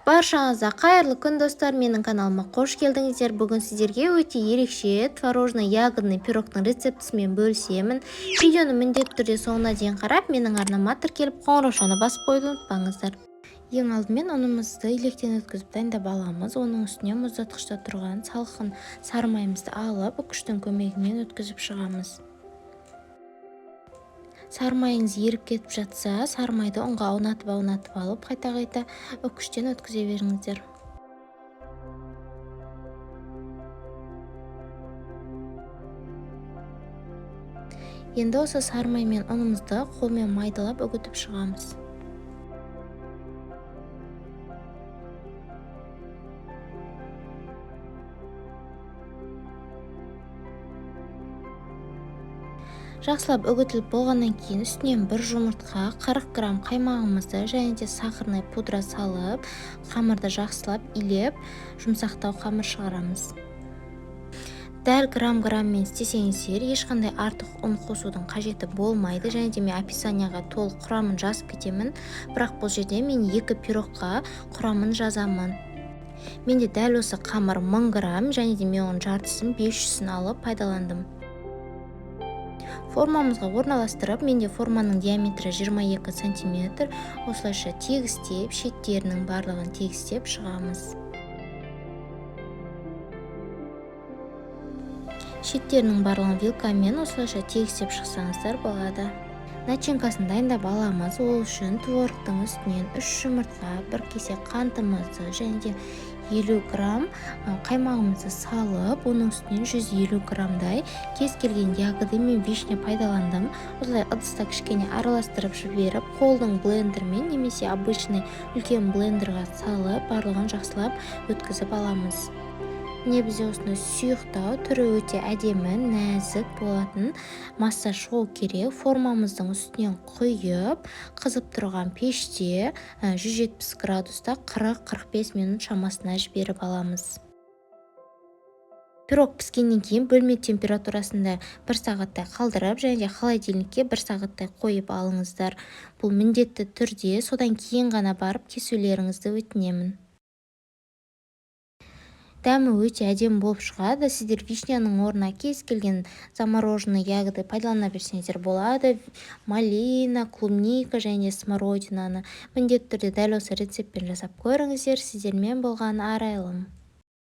Баршаңызға қайырлы күн, достар! Менің каналыма қош келдіңіздер. Бүгін сіздерге өте ерекше творожно-ягодный пирогтың рецептісімен бөлісемін. Видеоны міндетті түрде соңына дейін қарап, менің арнама тіркеліп, қоңыраушаны басып қоюды ұмытпаңыздар. Ең алдымен ұнымызды електен өткізіп дайындап аламыз. Оның үстіне мұздатқышта тұрған салқын сары майымызды алып, үкіштің көмегімен өткізіп шығамыз. Сары майыңыз еріп кетіп жатса, сары майды ұнға аунатып-аунатып алып, қайта-қайта үкіштен өткізе беріңіздер. Енді осы сары май мен ұнымызды қолмен майдалап үгітіп шығамыз. Жақсылап үгітіліп болғаннан кейін үстінен бір жұмыртқа, 40 грамм қаймағымызды және де сахарный пудра салып, қамырды жақсылап илеп, жұмсақтау қамыр шығарамыз. Дәл грамм-грамммен істесеңіздер, ешқандай артық ұн қосудың қажеті болмайды. Және де мен описанияға толық құрамын жазып кетемін, бірақ бұл жерде мен екі пирогқа құрамын жазамын. Менде дәл осы қамыр 1000 грамм, және де мен оның жартысын, 500-ін алып пайдаландым. Формамызға орналастырып, менде форманың диаметрі 22 сантиметр, осылайша тегістеп, шеттерінің барлығын тегістеп шығамыз. Шеттерінің барлығын вилкамен осылайша тегістеп шықсаңыздар болады. Начинкасын дайындап аламыз. Ол үшін творогтың үстінен 3 жұмыртқа, бір кесе қантымызды және де 50 грамм қаймағымызды салып, оның үстінен 150 граммдай кез келген ягоды мен вишня пайдаландым. Осылай ыдыста кішкене араластырып жіберіп, қолдың блендермен немесе обычный үлкен блендерға салып, барлығын жақсылап өткізіп аламыз. Міне, бізде осындай сұйықтау, түрі өте әдемі, нәзік болатын масса шығу керек. Формамыздың үстінен құйып, қызып тұрған пеште 170 градуста 40-45 минут шамасына жіберіп аламыз. Пирог піскеннен кейін бөлме температурасында бір сағаттай қалдырып және де холодильникке бір сағаттай қойып алыңыздар. Бұл міндетті түрде, содан кейін ғана барып кесулеріңізді өтінемін. Дәмі өте әдемі болып шығады. Сіздер вишняның орнына кез келген замороженный ягоды пайдалана берсеңіздер болады: малина, клубника және смородинаны. Міндетті түрде дәл осы рецептпен жасап көріңіздер. Сіздермен болған Арайлым.